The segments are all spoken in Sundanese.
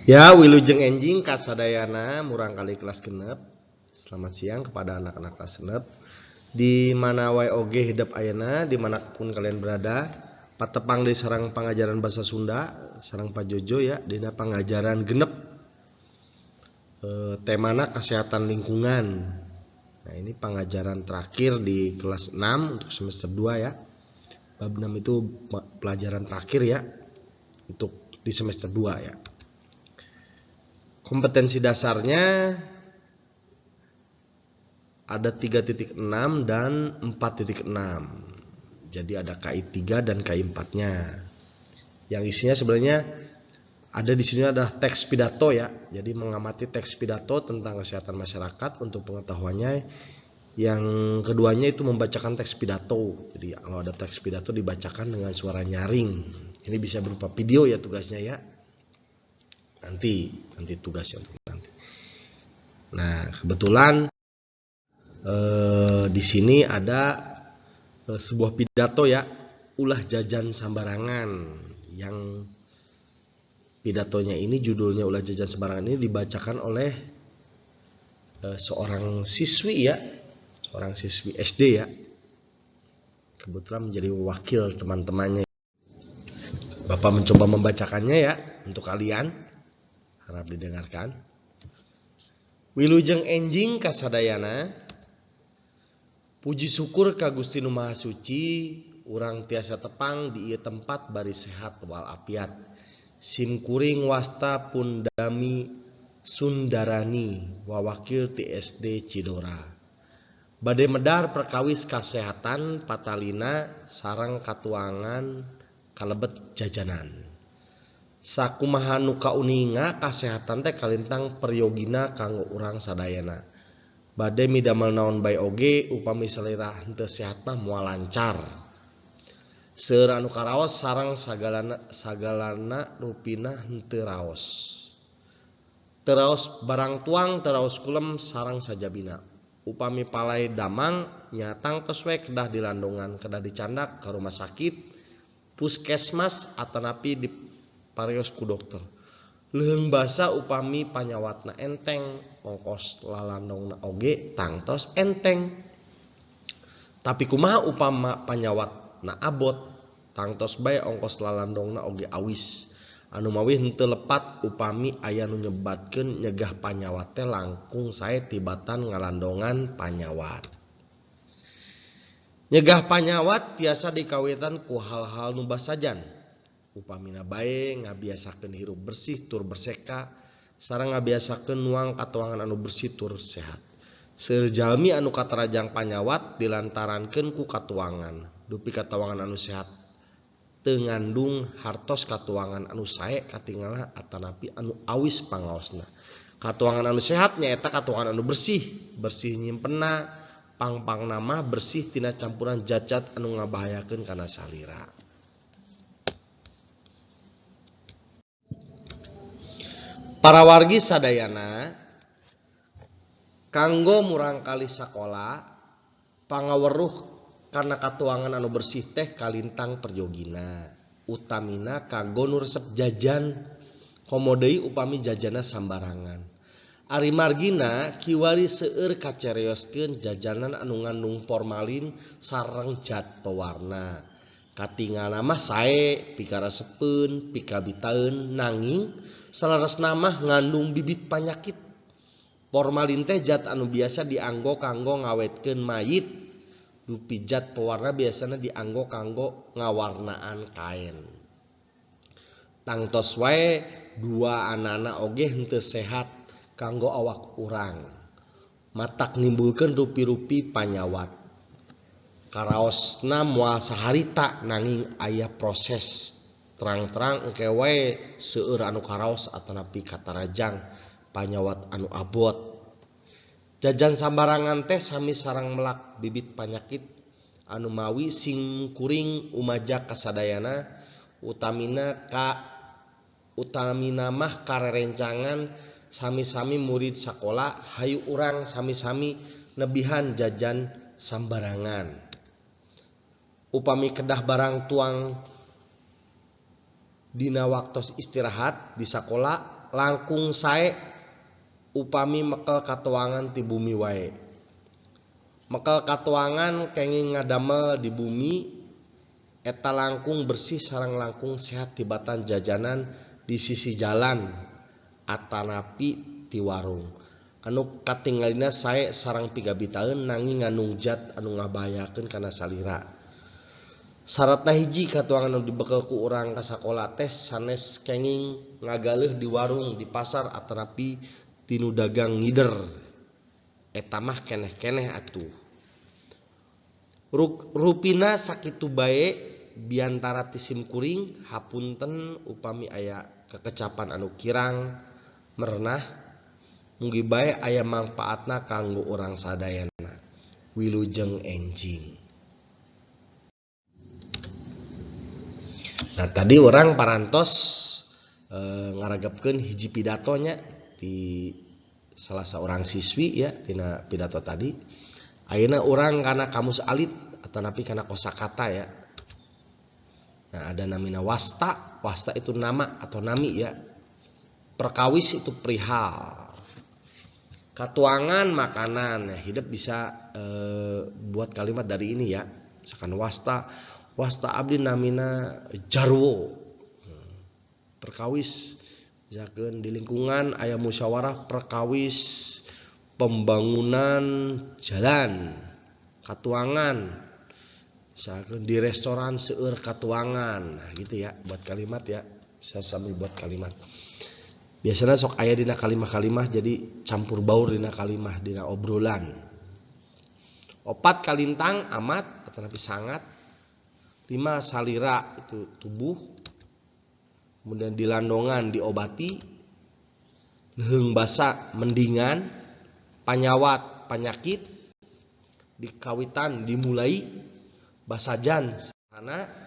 Ya, wilujeng enjing kasadayana murangkalih kelas 6. Selamat siang kepada anak-anak kelas 6. Di mana wae oge hidep ayeuna, dimanapun kalian berada, patepang di sarang pangajaran bahasa Sunda, sareng Pak Jojo ya, dina pangajaran 6. Temana kesehatan lingkungan. Nah, ini pengajaran terakhir di kelas 6 untuk semester 2 ya. Bab 6 itu pelajaran terakhir ya untuk di semester 2 ya. Kompetensi dasarnya ada 3.6 dan 4.6. Jadi ada KI 3 dan KI 4-nya. Yang isinya sebenarnya ada di sini adalah teks pidato ya. Jadi mengamati teks pidato tentang kesehatan masyarakat untuk pengetahuannya. Yang keduanya itu membacakan teks pidato. Jadi kalau ada teks pidato dibacakan dengan suara nyaring. Ini bisa berupa video ya tugasnya ya. Nanti nanti tugasnya untuk nanti. Nah, kebetulan di sini ada sebuah pidato ya, ulah jajan sambarangan, yang pidatonya ini judulnya ulah jajan sembarangan, ini dibacakan oleh seorang siswi ya, seorang siswi SD ya. Kebetulan menjadi wakil teman-temannya. Bapak mencoba membacakannya ya untuk kalian. Harap didengarkan. Wilujeng enjing kasadayana. Puji syukur ka Gusti Nu Maha Suci, urang tiasa tepang di ieu tempat bari sehat walafiat. Sim kuring wasta Pundami Sundarani, wawakil ti SD Cidora. Bade medar perkawis kasehatan patalina sareng katuangan kalebet jajanan. Sakumaha nu kauninga, kasehatan teh kalintang peryogina kanggo urang sadayana. Bade midamel naon bae oge, upami salira henteu sehat mah moal lancar. Seueur anu karaos sareng sagalana, sagalana rupina henteu raos. Teu raos barang tuang, teu raos kulem sareng sajabina. Upami palay damang nya tangtos we kedah dilandongan, kedah dicandak ka rumah sakit, puskesmas, atanapi diparios ku dokter. Leuheung basa upami panyawatna enteng, ongkos lalandongna oge tangtos enteng. Tapi kumaha upama panyawatna abot? Tangtos bae ongkos lalandongna oge awis. Anu mawi henteu lepat upami aya nu nyebatkeun nyegah panyawat teh langkung sae tibatan ngalandongan panyawat. Nyegah panyawat tiasa dikawitan ku hal-hal nu basajan. Upamina bae ngabiasakeun hirup bersih tur berseka sareng ngabiasakeun nuang katuangan anu bersih tur sehat. Seueur jalmi anu katarajang panyawat dilantarankeun ku katuangan. Dupi katuangan anu sehat teu ngandung hartos katuangan anu sae katingalna atanapi anu awis pangaosna. Katuangan anu sehat nyaeta katuangan anu bersih, bersih nyimpenna, pangpangna mah bersih tina campuran zat-zat anu ngabahayakeun kana salira. Para wargi sadayana, kanggo murangkalih sakola, pangaweruh kana katuangan anu bersih teh kalintang perjogina, utamina kanggo nu resep jajan, komo deui upami jajanna sambarangan. Ari margina kiwari seueur kacareoskeun jajanan anu ngandung formalin sareng zat pewarna. Katingalna mah sae, pikaresepeun, pikabitaeun, nanging saleresna mah ngandung bibit panyakit. Formalin teh zat anu biasa dianggo kanggo ngawetkeun mayit. Dupi zat pewarna biasana dianggo kanggo ngawarnaan kaen. Tangtos wae dua anana oge henteu sehat kanggo awak urang. Matak nimbulkeun rupi-rupi panyawat. Karaosna moal saharita, nanging aya proses terang-terang engke wae seueur anu karaos atanapi katarajang panyawat anu abot. Jajan sambarangan teh sami sareng melak bibit panyakit anu mawi sing kuring umaja kasadayana, utamina mah karerencangan sami-sami murid sakola, hayu urang sami-sami nebihan jajan sambarangan. Upami kedah barang tuang dina waktos istirahat di sakola, langkung sae upami mekel katuangan ti bumi wae. Mekel katuangan kenging ngadamel di bumi eta langkung bersih sareng langkung sehat tibatan jajanan di sisi jalan atanapi ti warung. Anu katingalina sae sareng pigabitaeun nanging ngandung zat anu ngabahayakeun kana salira. Syaratna hiji katuangan anu dibekel ku urang ka sakola teh sanes kenging ngagaleuh di warung di pasar atanapi tinu dagang ngider. Eta mah keneh-keneh atuh. Rupina sakitu bae biantara ti simkuring hapunten upami aya kekecapan anu kirang merenah mugi bae aya mangpaatna kanggo urang sadayana. Wilujeng enjing. Nah tadi orang parantos ngaragapkeun hiji pidatonya di salah seorang siswi ya tina pidato tadi. Ayeuna urang kana kamus alit atanapi kana kosakata ya. Nah ada namina wasta, wasta itu nama atau nami ya. Perkawis itu perihal. Katuangan makanan, ya, hidup bisa buat kalimat dari ini ya. Misalkan wasta, wasta abdi namina jarwo. Perkawis misalkan di lingkungan aya musyawarah perkawis pembangunan jalan katuangan, misalkan di restoran seueur katuangan. Nah gitu ya, buat kalimat ya, bisa sambil buat kalimat. Biasanya sok aya dina kalimah-kalimah jadi campur baur dina kalimah dina obrolan. Opat kalintang amat atau sangat. 5 salira itu tubuh. Kemudian dilandongan diobati. Leuheung basa mendingan. Panyawat penyakit. Dikawitan dimulai. Basajan sana.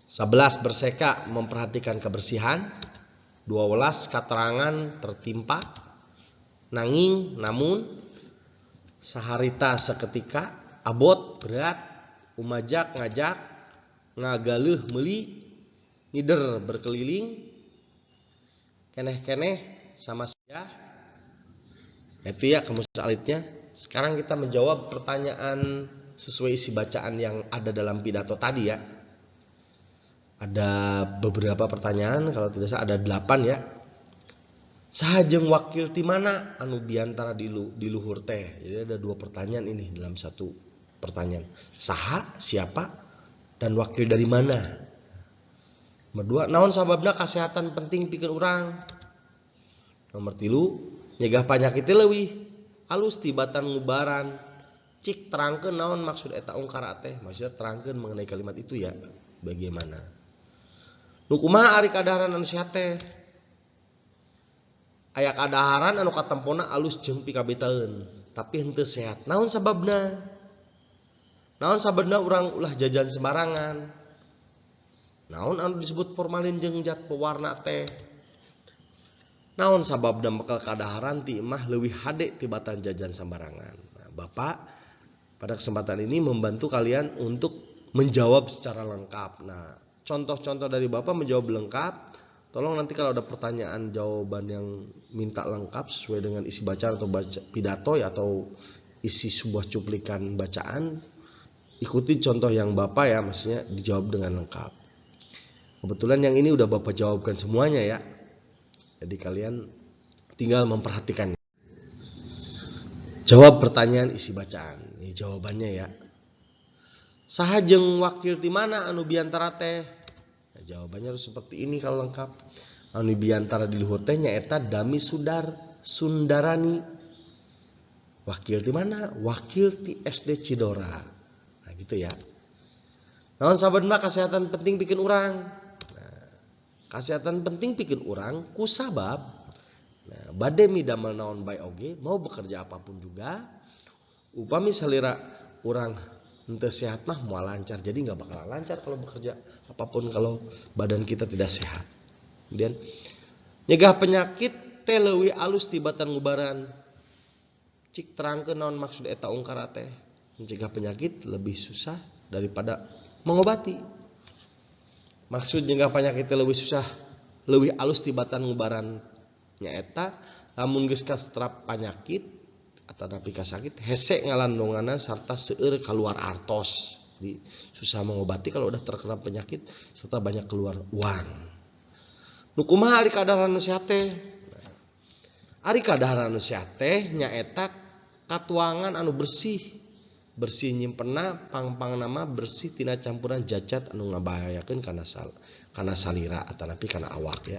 11 berseka memperhatikan kebersihan. 12 katerangan tertimpa. Nanging namun. Saharita seketika. Abot berat. Umajak ngajak. Ngagaleuh meuli. Ngider berkeliling. Keneh-keneh sama saya. Itu ya kamus alitnya. Sekarang kita menjawab pertanyaan sesuai isi bacaan yang ada dalam pidato tadi ya. Ada beberapa pertanyaan, kalau tidak salah ada 8 ya. Saha jeung wakil ti mana anu biantara di luhur teh. Jadi ada 2 pertanyaan ini dalam satu pertanyaan. Saha siapa dan wakil dari mana? Nomor 2, naon sababna kesehatan penting pikeun urang? Nomor 3, nyegah panyakit leuwih alus tibatan ngubaran. Cik terangkeun naon maksud eta ungkara teh. Maksudnya terangkeun mengenai kalimat itu ya, bagaimana? Nu kumaha ari kadaharan anu sehat teh? Aya kadaharan anu katempona alus jeung pikabetaeun, tapi henteu sehat. Naon sababna? Naon sababna urang ulah jajan sembarangan? Naon anu disebut formalin jeung zat pewarna teh? Naon sababna mekel kadaharan ti imah leuwih hade tibatan jajan sembarangan? Nah, Bapak pada kesempatan ini membantu kalian untuk menjawab secara lengkap. Nah, contoh-contoh dari Bapak menjawab lengkap. Tolong nanti kalau ada pertanyaan jawaban yang minta lengkap sesuai dengan isi bacaan atau baca pidato ya, atau isi sebuah cuplikan bacaan, ikuti contoh yang Bapak ya, maksudnya dijawab dengan lengkap. Kebetulan yang ini udah Bapak jawabkan semuanya ya. Jadi kalian tinggal memperhatikannya. Jawab pertanyaan isi bacaan. Ini jawabannya ya. Saha jeung wakil ti mana anu biantara teh? Nah, jawabannya harus seperti ini kalau lengkap. Anu biantara di luhur teh nyaeta Dami Sudar Sundarani. Wakil ti mana? Wakil ti SD Cidora. Nah gitu ya. Naon sababna kesehatan penting bikin urang? Nah, kesehatan penting bikin urang ku sabab. Nah, bade midamel naon bae oge, mau bekerja apapun juga, upami salira urang henteu sehat mah moal lancar. Jadi nggak bakalan lancar kalau bekerja apapun kalau badan kita tidak sehat. Kemudian nyegah penyakit teh leuwih alus tibatan ngubaran. Cik terangkeun naon maksud eta ungkara teh. Mencegah penyakit lebih susah daripada mengobati. Maksud nyegah penyakit teh lebih susah, Leuwih alus tibatan ngubaran nyaeta lamun geus kasetrap panyakit atanapi kasakit hese ngalandonganna sarta seueur kaluar artos. Jadi susah mengobati kalau udah terkena penyakit serta banyak keluar uang. Nu kumaha ari kadaharan nu sehat teh? Nah, ari kadaharan nu sehat teh nyaeta katuangan anu bersih. Bersih nyimpenna pang-pang nama bersih tina campuran zat-zat anu ngabahayakeun kana salira atanapi kana awak ya.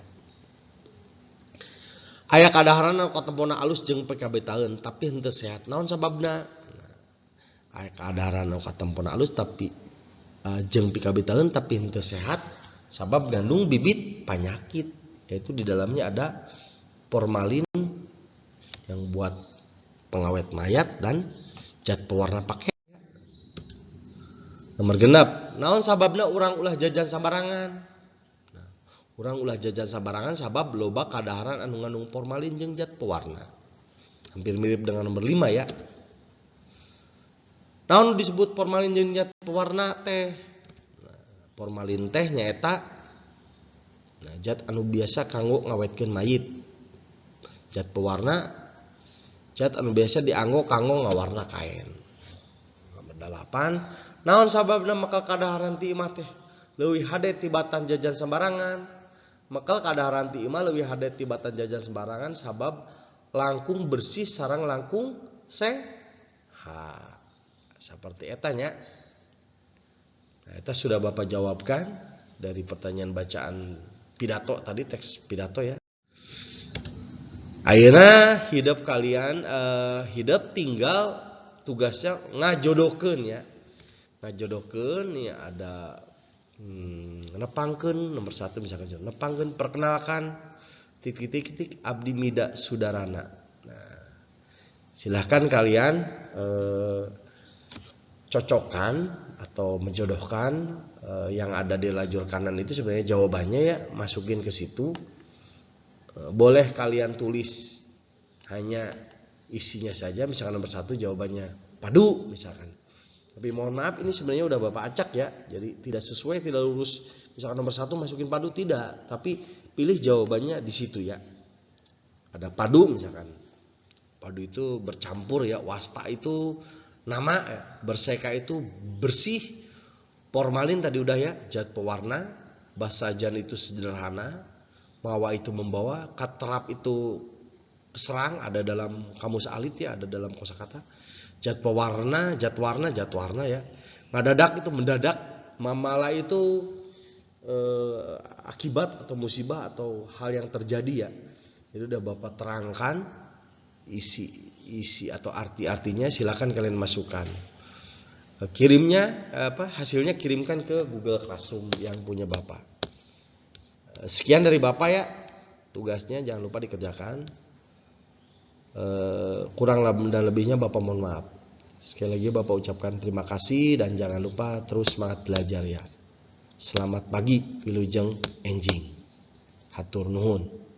Aya kadaharan anu katempona alus jeung pikabetaheun tapi henteu sehat. Naon sababna? Nah, aya kadaharan anu katempona alus tapi jeung pikabetaheun tapi henteu sehat sabab gandung bibit penyakit, yaitu di dalamnya ada formalin yang buat pengawet mayat dan zat pewarna pakai. Nomor 6, naon sababna urang ulah jajan sambarangan? Nah, urang ulah jajan sambarangan sabab loba kadaharan anu ngandung formalin jeung zat pewarna. Hampir mirip dengan nomor 5 ya. Naon disebut formalin jeung zat pewarna teh? Nah, formalin teh nyaeta nah, zat anu biasa kanggo ngawetkeun mayit. Zat pewarna zat anu biasa dianggo kanggo ngawarna kain. Nomor 8, naon sababna mekel kadaharan ti imah teh leuwih hade tibatan jajan sembarangan? Mekel kadaharan ti imah leuwih hade tibatan jajan sembarangan sabab langkung bersih sareng langkung sehat. Seperti eta nya. Nah, eta sudah Bapak jawabkan dari pertanyaan bacaan pidato tadi, teks pidato ya. Akhirnya hidup kalian hidup tinggal tugasnya ngajodohkeun ya. Ngajodohkeun nih ada nepangkeun nomor 1 misalkan nepangkeun perkenalkan titik-titik abdi Mida Sudarana. Nah, silahkan kalian cocokkan atau menjodohkan yang ada di lajur kanan itu sebenarnya jawabannya ya, masukin ke situ. Boleh kalian tulis hanya isinya saja, misalkan nomor 1 jawabannya padu misalkan. Tapi mohon maaf ini sebenarnya udah Bapak acak ya, jadi tidak sesuai, tidak lurus. Misalkan nomor 1 masukin padu tidak, tapi pilih jawabannya di situ ya. Ada padu misalkan. Padu itu bercampur ya, wasta itu nama ya, berseka itu bersih, formalin tadi udah ya, zat pewarna, basajan itu sederhana, mawa itu membawa, katerap itu serang, ada dalam kamus alit ya, ada dalam kosakata. Zat pewarna, zat warna ya. Ngadadak itu mendadak, mamala itu akibat atau musibah atau hal yang terjadi ya. Itu udah Bapak terangkan isi atau arti-artinya, silakan kalian masukkan. Kirimnya apa hasilnya kirimkan ke Google Classroom yang punya Bapak. Sekian dari Bapak ya. Tugasnya jangan lupa dikerjakan. Kurang dan lebihnya Bapak mohon maaf. Sekali lagi Bapak ucapkan terima kasih dan jangan lupa terus semangat belajar ya. Selamat pagi, wilujeng enjing. Hatur nuhun.